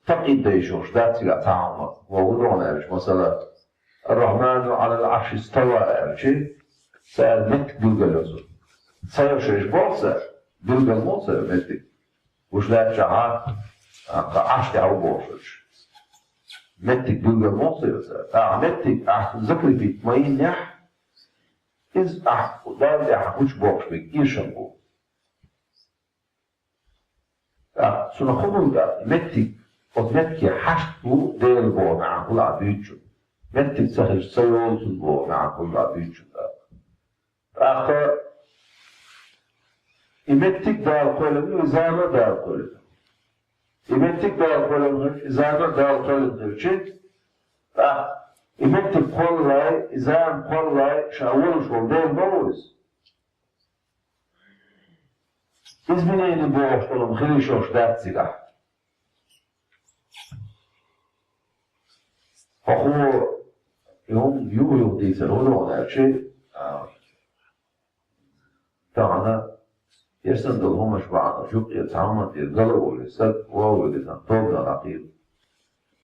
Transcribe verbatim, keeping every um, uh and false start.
такъийд дан йиш йолуш дац цигахь цхьа хӀума. Вай хӀун догӀу аьлча, масала, «Ар-Рахьману Ӏалал Ӏарши става» аьлча, цара меттиг билгал йо цунна. Ца йо шаьш боху цара, билгал мо ца йо меттиг. Уьш лаьттачохь а, кху Ӏарш тӀехь ву бохуш. Меттиг билгал мо ца йо цара. ТӀаккха меттиг ахь закрепить ма йиннехь, иза ахь Далла тӀехь гучубоккхуш берг эшам бу. ТӀаккха цунах хӀун ду тӀаккха? Меттиг, оцу меттиге хьашт бу Дела боху маьӀна хуьлу ахь дуьйцучунна. Меттиг ца хилча, ца йолу цунна боху маьӀна хуьлу ахь дуьйцучунна тӀаккха. ТӀаккха и меттиг Дала кхоьллина, и зама Дала кхоьллина. И меттиг Дала кхоьллина хилча, и зама Дала кхоьллина хилча, тӀаккха и меттиг кхоллале, и зама кхоллале, ша волуш волу Дела ма ву иза. Изменение бохуш долу хӀума хила йиш йолуш дац цигахь. ХӀокхо и хӀума юха-юха дийцар хӀун ду аьлча, а, тахана эсан долу хӀуманаш бахьана, жуьгтӀе цхьа хӀуманна тӀера гала а волий, стаг вогӀу вуьгу сан, тоба дан дӀакхийла.